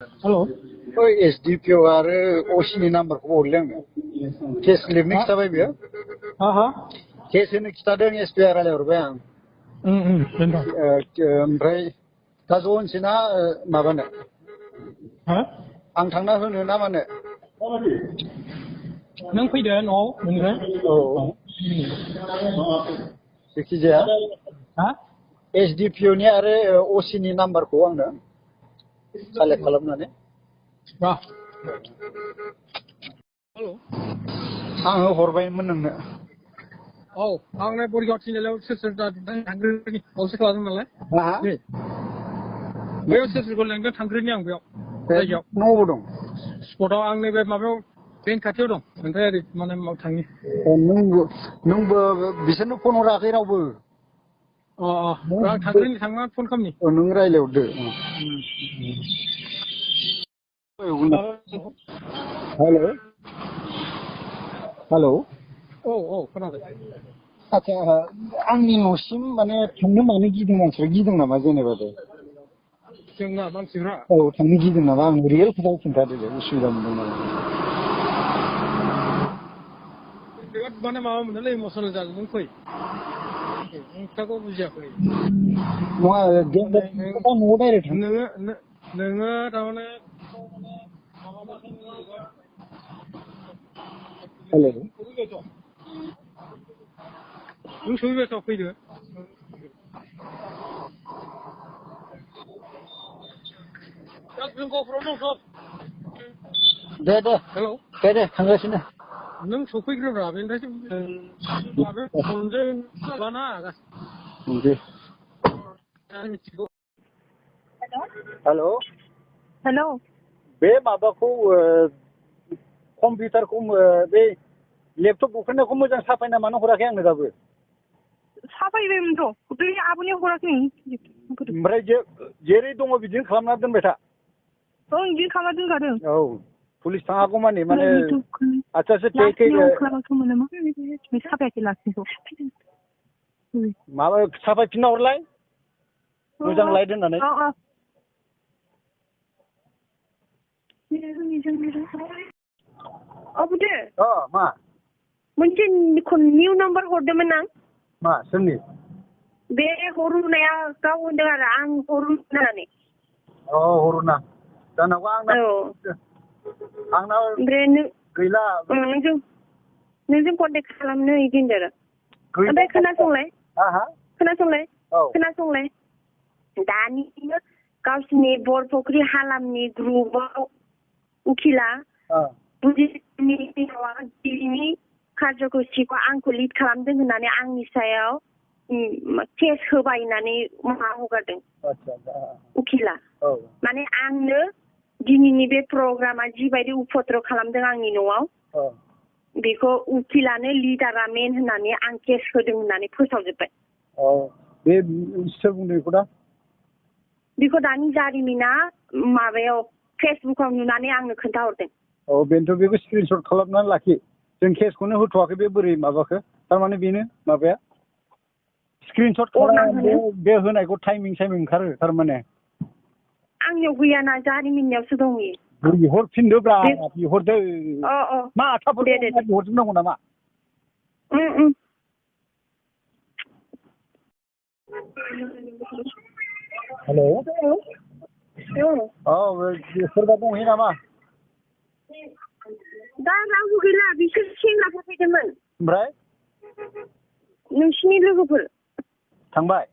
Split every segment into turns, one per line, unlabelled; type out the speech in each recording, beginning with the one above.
Hello
एसडिपिअ आरो असिनि नाम्बारखौ हरलै आंनो केस लिरनो खिथाबाय बियो केस होनो खिथादों एसपिआ रायलायहरबाय आं ओमफ्राय दा ज' होनसैना माबानो आं थांना होनो ना मानो
नों फैदो न'आव नोंनिफ्राय
जायखिजाया एसडिपिअनि आरो असिनि नाम्बारखौ आंनो कालेक्ट खालामनानै आङो हरबायमोन नोंनो
आंनो बरिगाव थिननायाव सोर थांग्रोनि बावसो खालामदों नालाय बेयाव सोरखौ लेंदों थांग्रोनि आं बेयाव जायगायाव
न'आवबो दं
स्पटआव आं नैबे माबायाव बेंक खाथियाव दं ओमफ्राय ओरै माने थांनि
नोंबो बिसोरनो फन हराखै रावबो
आं थांग्रोनि थांना फन खालामनि
नों रायलायहरदो हेल'
खोनादों
आच्छा आंनि न'सिम माने थांनो मानो गिदों मानसिफ्रा गिदों नामा जेनेबा दे
जोंना मानसिफ्रा
थांनो गिदों नामा आं रियेल खोथाखौ खिन्थादो दे उसुबिदा मोनदों नामा
बिराद माने माबा मोनदोंलै इमसनेल जाजोबदों फै खोथाखौ बुजियाखै
नङा न'आव डाइरेक्ट थां
नोङो थारमाने
हेल'
नों सहैबायथ' फैदो
दे थांगासिनो
नों सफैग्रोब्रा बेनिफ्रायसो माबायाव फनजों माबाना मिथिगौ
हेल' बे माबाखौ कम्पिउटारखौ बे लेपटप बुख्रेनायखौ मोजां साफायना मानो हराखै आंनो दाबो
साफायबायमोनथ' बै आब'नि हराखै
ओमफ्राय जेरै दङ बिदिनो खालामना दोनबाय था
बिदिनो खालामना दोनखादों
पुलिस थाङागौ माने आच्छा
साफायाखै लाखिखौ
माबा साफायफिनना हरलाय मोजां लाइट होननानै
बुदे
मा
मोनसे निउ नाम्बार हरदोंमोन आं
मा सोरनि
बे हरुनाया गाव होनदों आरो आं हरु होननानै
हरुना जानांगौ आंनाव
ओमफ्राय
गैला
नोंजों कन्टेक्ट खालामनो बिदि होनदों आरो ओमफ्राय खोनासंलाय दानि गावसिनि बरफुख्रि हालामनि ग्रुपआव उखिला बुद्धिरामनि कार्यकुसिखौ आंखौ लिड खालामदों होननानै आंनि सायाव केस होबाय होननानै माबा हगारदों उखिला माने आंनो दिनैनि बे प्रग्रामा जिबायदि उपद्र खालामदों आंनि न'आव बेखौ उखिलानो लिडारा मेन होननानै आं केस होदों होननानै फोसावजोब्बाय
बे सोर बुंदों बेखौ दा
बेखौ दानि जारिमिना माबायाव फेसबुकाव नुनानै आंनो खोन्थाहरदों
बेनोथ' बेखौ स्क्रिनशट खालामनानै लाखि जों केसखौनो होथ'वाखै बे बोरै माबाखो थारमाने बेनो माबाया स्क्रिनशट खालामनानै बे होनायखौ टाइमिं ओंखारो थारमाने
आंनियाव गैयाना जारिमिननियावसो दं
बिहरफिनदोब्रा बिहरदो मा आथाफोर बिहरजोबनांगौ नामा हेल' सोरबा दंहैयो नामा
दा रावबो गैला बिसोर सेंग्राफोर फैदोंमोन
ओमफ्राय
नोंसिनि लोगोफोर
थांबाय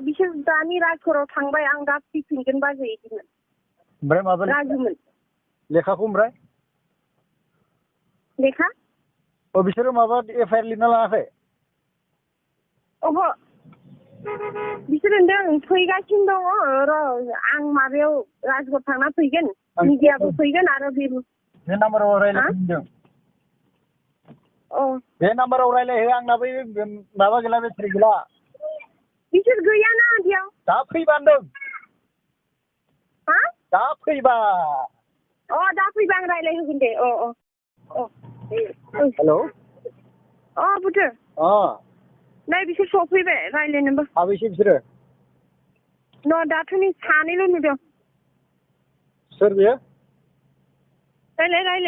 बिसोर दानि राजघराव थांबाय आं दा फैफिनगोन बाजै बिदिमोन
ओमफ्राय माबा
राजुमोन
लेखाखौ ओमफ्राय
लेखा
बिसोरो माबा एफआइआर लिरना लाङाखै
बिसोर होनदों फैगासिनो दङ र' आं माबायाव राजघर थांना फैगोन मिडियाबो फैगोन आरो बे
नाम्बाराव रायलायदों बे नाम्बाराव रायलायहो आंना बै माबा गैला बेटारि गैला
बिसोर गैयाना बेयाव
दा फैबा होनदों दा फैबा
दा फैबा आं रायलायहोगोन दे
हेल'
बुथो नै बिसोर सफैबाय रायलायनोबो
साबैसे बिसोरो
दाथ' नै सानैल' नुदों
सोर बेयो
रायलायलाय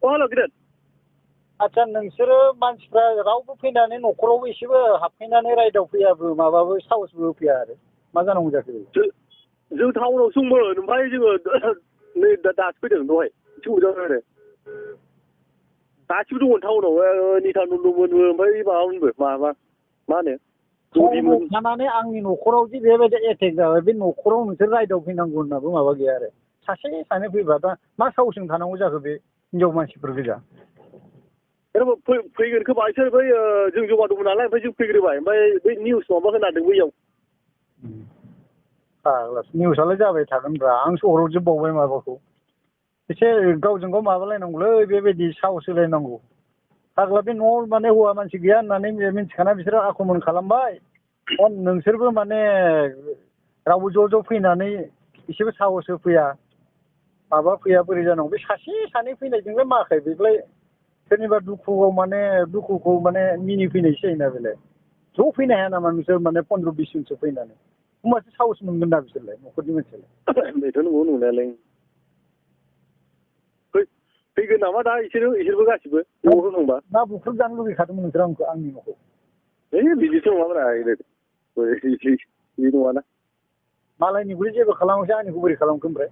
हेल' गिदिर
आच्छा नोंसोरो मानसिफ्रा रावबो फैनानै न'खरावबो एसेबो हाबफैनानै रायदावफैयाबो माबाबो साहसबो होफैया आरो मा जानांगौ जाखो
जों टाउनाव दंमोन ओमफ्राय जोङो नै दासो फैदों दहाय एसे मोजां आरो गासिबो दंमोन टाउनाव नितानन्दमोनबो ओमफ्राय माबामोनबो मा होनो
थानानै आंनि न'खराव जे बेबायदि एटेक जाबाय बे न'खराव नोंसोर रायदावफैनांगौ होननाबो माबा गैया आरो सासे सानै फैबा दा मा साहसजों थानांगौ जाखो बे हिनजाव मानसिफोर गोजा
फैगोन खोमा बिसोर बै जों जमा दंमोन नालाय ओमफ्राय जों फैग्रोबाय ओमफ्राय बै निउस माबा खोनादों बैयाव
निउसआलाय जाबाय थागोनब्रा आं सहरावजोबबावबाय माबाखौ एसे गावजों गाव माबालायनांगौलै बेबायदि साहस होलायनांगौ फाग्ला बे न'आव माने हौवा मानसि गैया होननानै मिन्थिखाना बिसोरो आक्रमन खालामबाय नोंसोरबो माने रावबो ज' ज' फैनानै एसेबो साहस होफैया माबा फैया बोरै जानांगौ बे सासे सानै फैनायजोंलाय माखाय बेलाय सोरनिबा दुखुआव माने दुखुखौ माने मिनिफैनायसो जायोना बेलाय ज' फैनो हाया नामा नोंसोर माने 15-20 जनसो फैनानै होमबासो साहस मोनगोन ना बिसोरलाय न'खरनि मानसियालाय
बेथ' नंगौ नंनायालाय फैगोन नामा दा इसोरबो गासिबो न'आव होनांबा
ना बुख्रुब जानो लुगैखादोंमोन नोंसोर आंनि न'खौ
बिदिथ' नङाब्रा बिदि नङाना
मालायनिखौलाय जेबो खालामाखै आंनिखौ बोरै खालामखो ओमफ्राय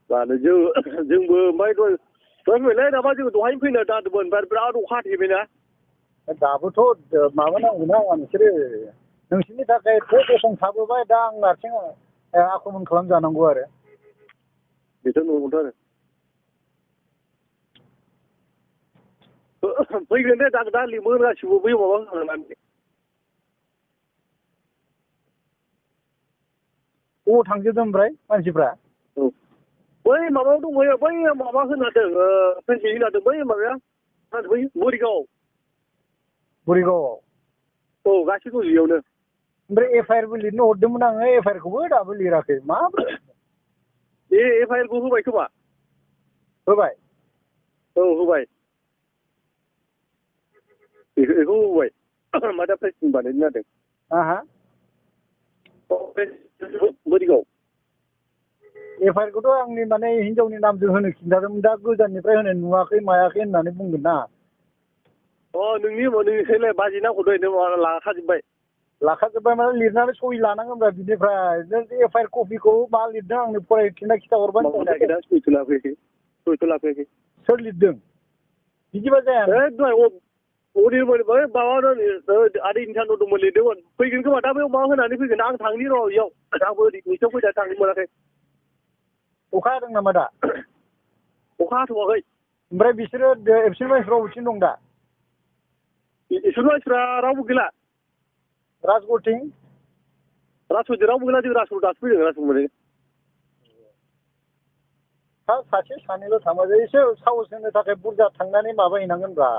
जानो जोंबो ओमफ्राय दहाय फैलाय नामा जोङो दहायनो फैनो जादोंमोन ओमफ्राय बिराद अखा हाथेबायना
दाबोथ' माबानांगौना नोंसोरो नोंसोरनि थाखाय गसंथाबोबाय दा आं हारसिं आक्रमन खालामजानांगौ आरो
बेथ' नंगौथ' आरो फैगोन दे दा लिंहर गासिबो बै माबा होनानै
बबाव थांजोबदों ओमफ्राय मानसिफ्रा
बै माबायाव दंहैयो बै माबा होनादों फेन्सिं होनादों बै माबाया बै बरिगावआव औ गासिबो दं बेयावनो
ओमफ्राय एफआइआरबो लिरनो हरदोंमोन आङो एफआइआरखौबो दाबो लिराखै माब्रै
एफआइआरखौ होबाय खोमा
होबाय
औ होबाय बेखौ होबाय मा दा फेन्सिं बानायनो नागिरदों बरिगाव
एफआइआरखौथ' आंनि माने हिनजावनि नामजों होनो खिन्थादोंमोन दा गोजाननिफ्राय होनाय नुवाखै मायाखै होननानै बुंगोन ना
नोंनिखौलाय बाजै नांगौ दहाय नों
लाखाजोब्बाय माने लिरनानै सहि लानांगोनब्रा बिनिफ्राय नों एफआइआर कपिखौ मा लिरदों आंनो खिन्थाहरबानो सोर लिरदों बिदिबा जाया
आदै नितानन्दमोन लिरदोंमोन फैगोन खोमा दा बेयाव माबा होनानै फैगोन आं थांनि र' इयाव आंबो नोंसिनाव फैनानै थांनो मोनाखै
अखा हादों नामा दा
अखा हाथ'वाखै
ओमफ्राय बिसोरो एबसेन्ट मानसिफ्रा बबेथिं दं दा
एबसेन्ट मानसिफ्रा रावबो गैला
राजगड़थिं
रावबो गैला जों राजगड़ दासो फैदों राजगड़ मोनो
सासे सानैल' थांबा एसे साहस होनो थाखाय बुरजा थांनानै माबाहैनांगोनब्रा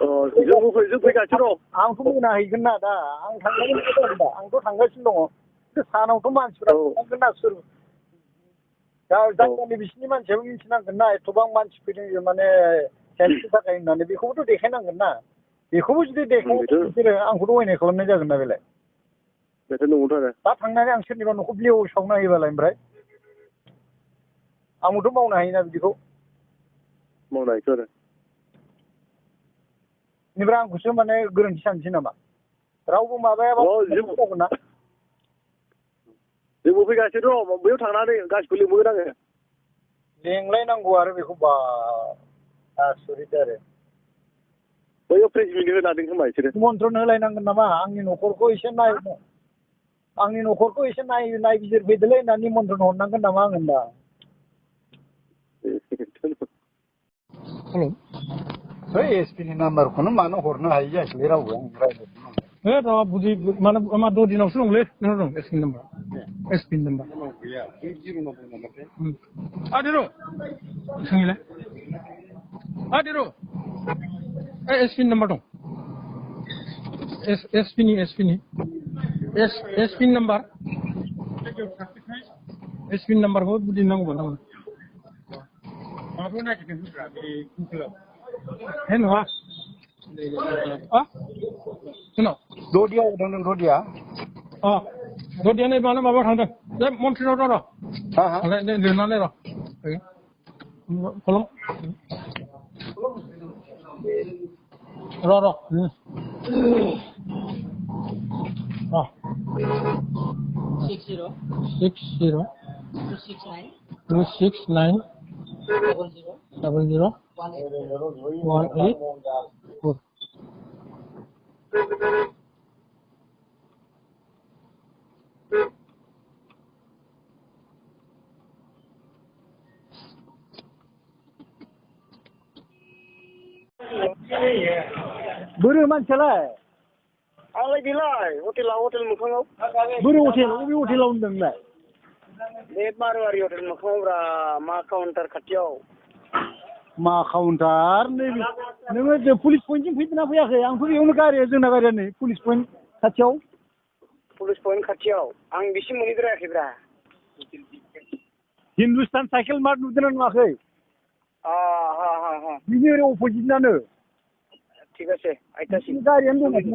जों फैगासिनो दं
आंथ' मोनाहैगोन ना दा आं थांनांगोन दा आंथ' थांगासिनो दङ सानावथ' मानसिफ्रा थांगोन ना सोर दा जायगानि बिसिनि मानसियाबो मिथिनांगोन ना एथ'बां मानसि फैदों माने हेल्थनि थाखाय होननानै बेखौबोथ' देखायनांगोन ना बेखौबो जुदि देखायाखै बिसोरो आंखौ थगायनाय खालामनाय जागोन ना बेलाय
बेथ' नंगौथ' आरो
दा थांनानै आं सोरनिबा न'खौ ब्लेव सावना होयोबालाय ओमफ्राय आंबोथ' मावनो हायोना बिदिखौ
मावनो हायोथ' आरो
बेनिफ्राय आंखौसो माने गोरोन्थि सानसै नामा रावबो माबायाबा जागोन ना
जोंबो फैगासिनो दं बैयाव थांनानै गासिबो लिंबोगोन आङो
लेंलायनांगौ आरो बेखौ बा आसरित आरो
बैयाव प्रेस मिट होनादों खोमा बिसोरो
निमन्त्रन होलायनांगोन नामा आंनि न'खरखौ एसे नायबिजिरफैदोलै होननानै निमन्त्रन हरनांगोन नामा आं होनदा हेल' बै एसपिनि नाम्बारखौनो मानो हरनो हायि जायाखैलै रावबो आं रायज्लायदों मा 10 दिनावसो दंलै नोंनाव दं एसपिनि नाम्बार एसपिनि नाम्बार गैया आदिर' सोंलाय आदिर' एसपिनि नाम्बार दं एसपिनि नाम्बार एसपिनि नाम्बारखौ बुदि नांगौमोन नामा माबायाव नागिरदों बे गुगोलाव हे नङा ददियाव दं नों ददिया
ददिया नै मानो माबा थांदों बे मन्थ्रिनाव दं
हा हा
लिरनानै र' कलम र' 60 269 00 184
बोरो मानसियालाय
आंलाय बेलाय हटेल मोखाङाव
बोरो हटेल अबे हटेलाव होनदोंलाय
बे मारुवारि हटेल मोखाङावब्रा मा काउन्टार खाथियाव
मा काउन्टार नैबे नोङो पुलिस पइन्टसिम फैदोंना फैयाखै आंथ' बेयावनो जोंना गारिया नै पुलिस पइन्ट खाथियाव
आं बिसिम मोनहैद्रायाखैब्रा
हिन्दुस्तान साइकेल मार्ट नुदोंना नुवाखै बिनि ओरै अपोजिटनानो
ঠিক আছে আইতাছি
गारियानो दं माथो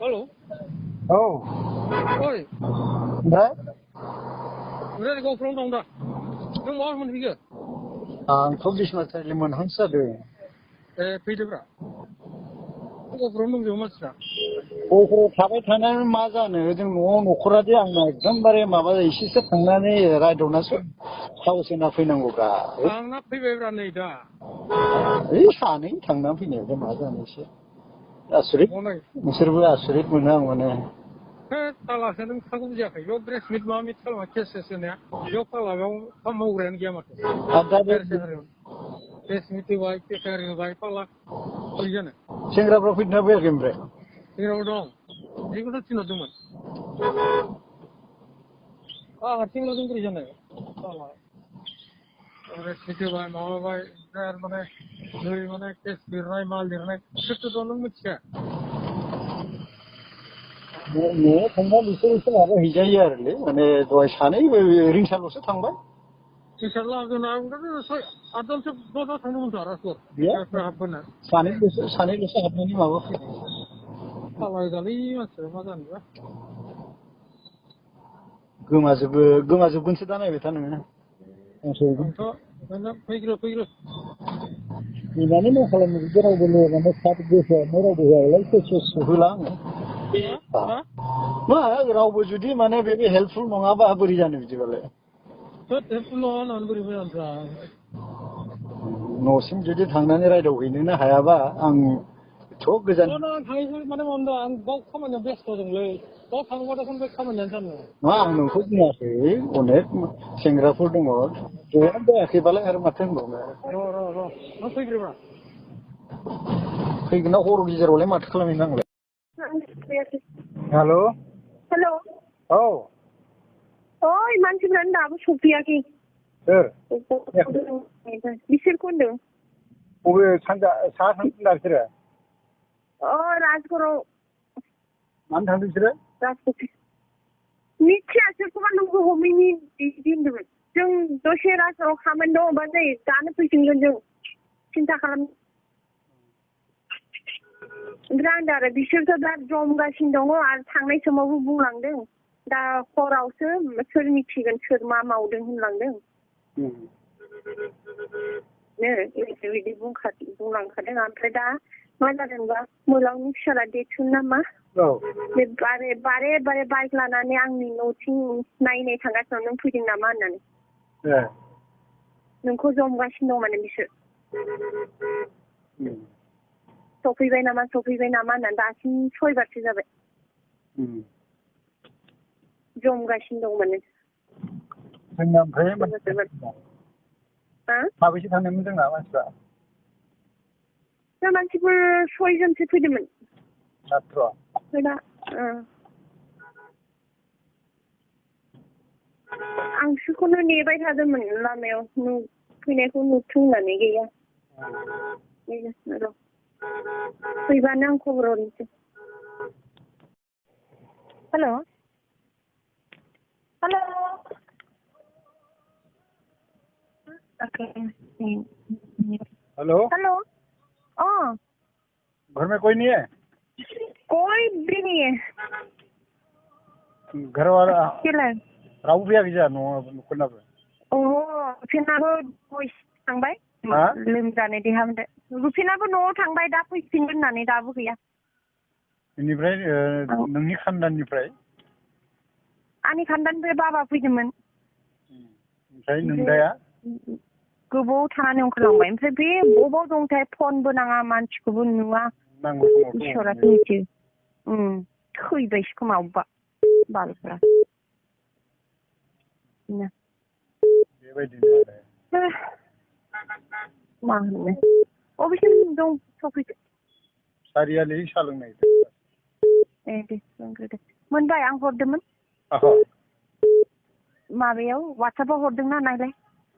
हेलौ
औ
ओइ
ओमफ्राय
ओरै गफुरावनो दं दा नों माबा मोनहैगो
आंथ' बिसनाथारिलि मोनहांसो जादों
फैदोब्रा गफुरावनो दंजोबो मानसिफ्रा
गफुराव थाबाय थानानै मा जानो जों न'खरादि आंना एकदमबारे माबा एसेसो थांनानै रायदावनासो थाव सोना फैनांगौब्रा
आंना फैबायब्रा नै दा
सानै थांना फैनायावलाय मा जानो एसे आसरित नोंसोरबो आसरित मोनो आं माने
फालासो नों खोथाखौ बुजियाखै बेयाव ब्रेस मिट माबा मिट खालामा केस होनाया बेयाव फाला बेयाव खामानि मावग्रायानो गैया माथो ब्रेस मिट होबाय केसार होबाय फाला बोरै जानो
सेंग्राफ्रा फैदोंना फैयाखै ओमफ्राय
सेंग्राबो दं बेखौथ' थिनहरदोंमोन हारसिंल' जों बोरै जानो फाला ब्रेस मिट होबाय माबाबाय माने नै माने केस लिरनाय मा लिरनाय सोरथ' दं नों मिथिया
न'आव थांबा बिसोर एसे माबा हैजायो आरोलै माने दहाय सानै रिंसारल'सो थांबाय
रिंसार लागोन आंथ' 8जनसो 10 थांदोंमोनथ' राजगर हाबबोना
सानैल'सो हाबनानै माबा फैदों
फाला गोजालै मानसिफ्रा मा जानोबा
गोमाजोबगोनसो दा नायबाय था नोङो
आंथ' फैग्रो
फैनानै मा खालामनो बिदि रावबो माने सात गोसोआनो रावबो होआलाय सोर होला आङो मा रावबो जुदि माने बेबो हेल्पफुल नङाबा बोरै जानो बिदिबालाय
हेल्पफुल नङा होननानै बोरै मोजांफ्रा
न'सिम जुदि थांनानै रायदावहैनोनो हायाबा आं थ' गोजान
थाङैखौ माने मोनदों आं बाव खामानियाव बेस्थ' दंलै बाव थाङोबाथ' बे खामानियानो जानो
नङा आं नोंखौ बुङाखै अनेक सेंग्राफोर दङ ज'आनो जायाखैबालाय आरो माथो होनबावनो
नों फैग्रोब्रा
फैगोन ना हर गेजेरावलाय माथो खालामहैनो आंलाय हेल' औ
ओइ मानसिफ्रानो दाबो सफैयाखै बिसोरखौ होनदों
बबे साहा थांदों बिसोरो
राजगराव
मानो थांदों बिसोरो
राजगुरुखौ मिथिया सोरखौबा लोगो हमैनि बिदि होनदोंमोन जों दसे राजगराव खामानि दङबा जायो दानो फैफिनगोन जों सिन्था खालाम ओमफ्राय आं दा आरो बिसोरथ' दा जमगासिनो दङ आरो थांनाय समावबो बुंलांदों दा हरावसो सोर मिथिगोन सोर मा मावदों होनलांदों बिदि बुंलांखादों ओमफ्राय दा मा जादोंबा मोलावनि फिसाला देथुन नामा बे बारे बाइक लानानै आंनि न'थिं नायनाय थांगासिनो नों फैदों नामा होननानै नोंखौ जमगासिनो दं माने बिसोर सफैबाय नामा होननानै दासिम 6 बारसो जाबाय जमगासिनो दं माने
जोंना ओमफ्राय माबैसे थांदोंमोन जोंना
मानसिफोर 6 जनसो फैदोंमोन
मात्र
आं बिसोरखौनो नेबाय थादोंमोन लामायाव फैनायखौ नुथों होननानै गैया र' फैबानो आं खबर हरनोसै हेल'
हेल' घर में कोई नहीं है?
कोई भी नहीं है।
घर वाला
अकेला है।
रावबो फैयाखै जा न'खरनाबो?
रुफिनाबो थांबाय लोमजानाय देहा मोनदों। रुफिनाबो न'आव थांबाय दा फैफिनगोन होननानै दाबो गैया।
बेनिफ्राय नोंनि खानदाननिफ्राय?
आंनि खानदाननिफ्राय बाबा फैदोंमोन।
ओमफ्राय नोंदाया?
गोबाव थानानै ओंखारलांबाय। ओमफ्राय बे बबाव दंथाय फनबो नाङा मानसिखौबो नुवा। इसोरासो मिथियो। थैबायसो खोमा अबेबा बालफ्रा।
बेबायदिनो आरो
मा होनो अबेसिम दं सफैदो?
सारियालि साहा लोंनाय।
दे लोंग्रोदो। मोनबाय आं हरदोंमोन माबायाव वाट्सएपआव हरदोंना नायलाय।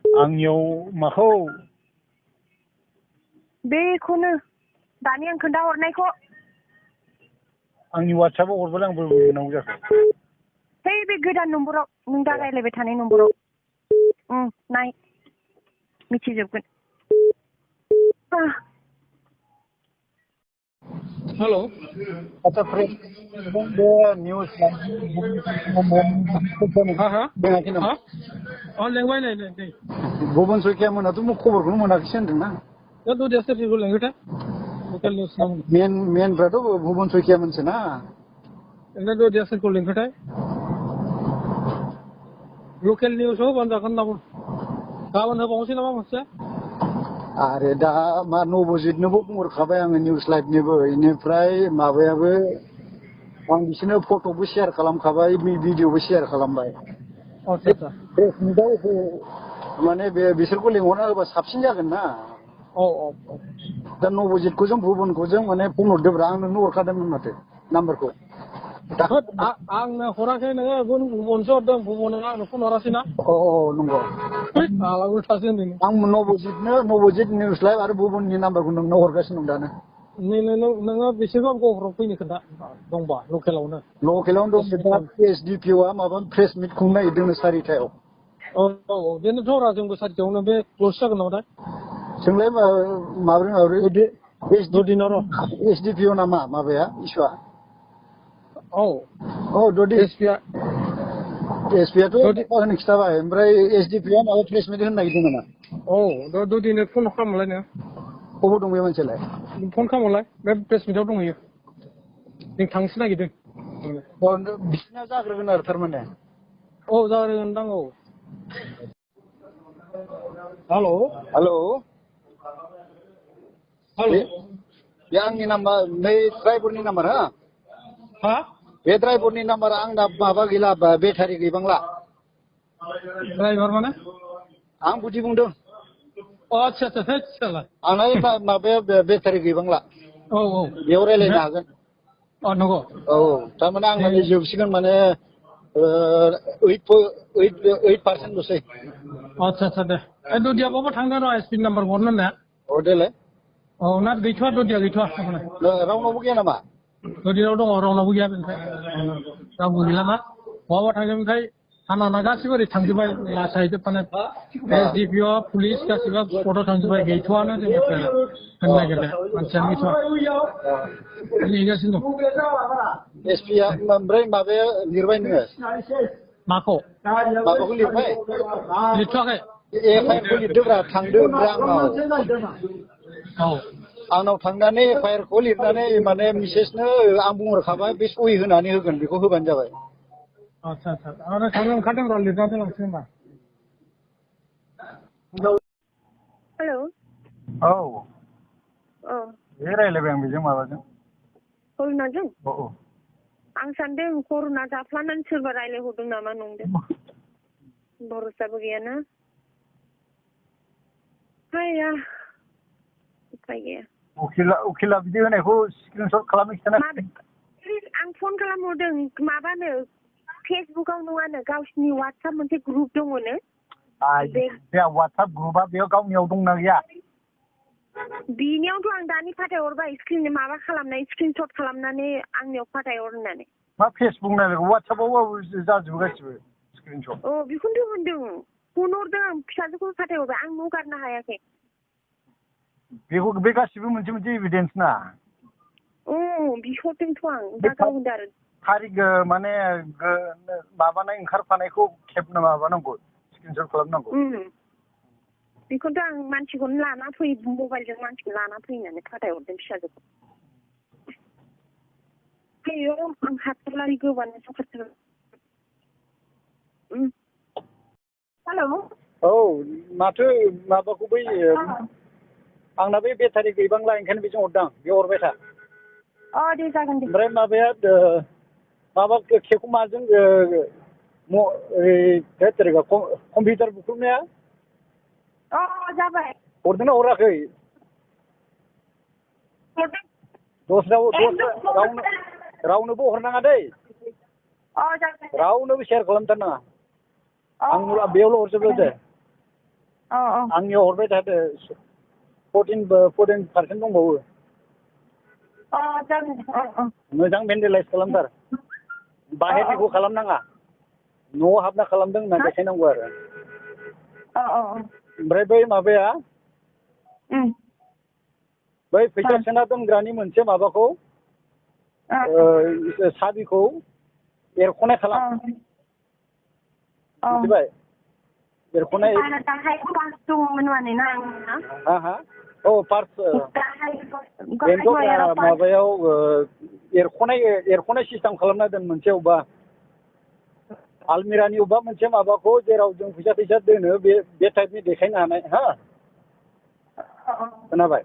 आंनियाव माखौ?
बेखौनो दानि आं खोन्थाहरनायखौ।
आंनि वाट्सएपआव हरबालाय आं बोरै मोननांगौ जाखो?
है बे गोदान नम्बराव नों दा रायज्लायबाय थानाय नम्बराव नाय मिथिजोबगोन।
हेलो
अच्छा फ्रेंड बे न्यूज
लेंबाय नै
भुबन सैकिया मोनाथ' खबरखौनो मोनाखिसै होनदोंना? मेनफ्राथ' भुबन सैकिया मोनसोना?
सोरखौ लिंखोथाय लकेल निउसाव होबानो जागोन होनना बुं। गाबोन होबावनोसै नामा मोनसे?
आरे दा मा नबजितनोबो बुंहरखाबाय आङो निउस लाइभनिबो। बेनिफ्राय माबायाबो आं बिसोरनो फट'बो शेयार खालामखाबाय भिडिअबो शेयार खालामबाय। प्रेस मिटआव माने बिसोरखौ लिंहरना होबा साबसिन जागोन ना। दा नबजितखौ जों भुबनखौ जों माने फन हरदोब्रा। आं नोंनो हरखादोंमोन माथो नाम्बारखौ।
आंनो हराखै नोङो भुबनसो हरदों। भुबन आंनो फन हरासै ना?
नंगौ।
उल्थासो होनदों।
आं नबजित निउस लाइभ आरो भुबननि नाम्बारखौ नोंनो हरगासिनो दं दानो।
नोङो बिसोरखौ गहराव फैनो खोन्था दंबा लकेलावनो
दं। दा एसडिपिअआ माबा प्रेस मिट खुंनो नागिरदोंनो 4टायाव।
बेनोथ' रा जोंबो 4टायावनो बे लस जागोन नामाथाय?
जोंलाय माब्रै एसडिपिअ नामा माबाया इसुआ? एसपिआथ' होनो खिथाबाय। ओमफ्राय एसडिपिअआ माबा प्रेस मिट होनो नागिरदों नामा?
ददिनो फन खालामलाय नोङो।
बबाव दं बे मानसियालाय?
फन खालामलाय बे प्रेस मिटआव दंहैयो। जों थांनोसो नागिरदों।
बिसिना जाग्रोगोन आरो थारमाने।
जाग्रोगोनदां। हेल'
बे आंनि नाम्बार नै ड्राइभारनि नाम्बार हा? बे ड्राइभारनि नाम्बारा आंना माबा गैला बेटारि गैबांला।
ड्राइभार माने?
आं बुदि बुंदों।
आच्छा
आंना माबाया बेटारि गैबांला। बेयाव रायज्लायनो हागोन।
नंगौ।
थारमाने आंना जोबसिगोन माने 8%
आच्छा दे। ददियाबाबो थांदों र' एसपि नाम्बार हरनो होननाया।
देलाय।
ना गैथ'वा ददिया गैथ'वा।
रावनावबो गैया नामा?
ददियाव दङ रावनावबो गैया बेनिफ्राय रावबो गैलाना। बहाबा थांदों ओमफ्राय थानाना गासिबो ओरै थांजोब्बाय लासायजोबखानाय एसडिपिअ पुलिस गासिबो स्पटआव थांजोब्बाय। गैथ'वानो जोंनिफ्राय होननो नागिरदों मानसियानो गैथ'वा। नेगासिनो दं।
एसपिआ ओमफ्राय माबाया लिरबाय नोङो?
माखौ
लिरबाय?
लिरथ'वाखै।
एफआइआरखौ लिरदोब्रा थांदों आंनाव थांनानै एफआइआरखौ लिरनानै माने मिसेसनो आं बुंहरखाबाय बे सहि होनानै होगोन। बेखौ होबानो जाबाय।
आच्छा आरो थांनो ओंखारदों र' लिरना दोनलांसै होनबा।
हेल'।
बे रायज्लायबाय आं बेजों माबाजों।
करुणाजों? आं सानदों करुणा जाफ्लानानै सोरबा रायज्लायहरदों नामा नंदों। भरसाबो गैयाना। हाया उफाय गैया।
उखिला बिदि होनायखौ स्क्रिनशट खालामनो खिथाना।
आं फन खालामहरदों माबानो फेसबुकाव नङानो गावसिनि वाट्सएप मोनसे ग्रुप दङनो।
बे वाट्सएप ग्रुपआ बेयाव गावनियाव दंना गैया?
बिनियावथ' आं दानि फाथायहरबाय माबा खालामनाय स्क्रिनशट खालामनानै आंनियाव फाथायहर होननानै।
मा फेसबुक नायनांगौ वाट्सएपआव जाजोबो गासिबो स्क्रिनशट।
बेखौनोथ' होनदों। फन हरदों आं फिसाजोखौ फाथायहरबाय। आं न' गारनो हायाखै।
बेखौ बे गासिबो मोनसे मोनसे एभिडेन्स ना
बिहरदोंथ' आं दा गाव होनदों आरो
थारिख माने माबानाय ओंखारफानायखौ खेबनो माबानांगौ स्क्रिनशट खालामनांगौ
बेखौथ' आं मानसिखौनो लाना फै मबाइलजों मानसिखौ लाना फैनानै फाथायहरदों फिसाजोखौ आयो आं हाथारलारि गोबानो सखारथार हेलौ
औ माथो माबाखौ बै आंना बे बेटारि गैबांला ओंखायनो बेजों हरदां बेयाव हरबाय था
दे जागोन दे
ओमफ्राय माबाया माबा केकखौ माजों कम्पिउटार बुख्रुबनाया
जाबाय
हरदोंना हराखै रावनोबो हरनाङा दै रावनोबो सेयार खालामथारनाङा आं बेयावल' हरजोबो दे आंनियाव हरबाय थादो 14% दंबावो मोजां भेन्डेलाइज खालामथार बाहेरनिखौ खालामनाङा न'आव हाबना खालामदों होनना देखायनांगौ आरो ओमफ्राय बै माबाया बै फैसा सोना दोनग्रानि मोनसे माबाखौ साबिखौ एरख'नाय खालाम मिथिबाय एरख'नाय पार्स माबायाव एरख'नाय सिस्टेम खालामना दोन मोनसे अबेबा आलमिरानि अबेबा मोनसे माबाखौ जेराव जों फैसा दोनो बे टाइपनि देखायनो हानाय हा खोनाबाय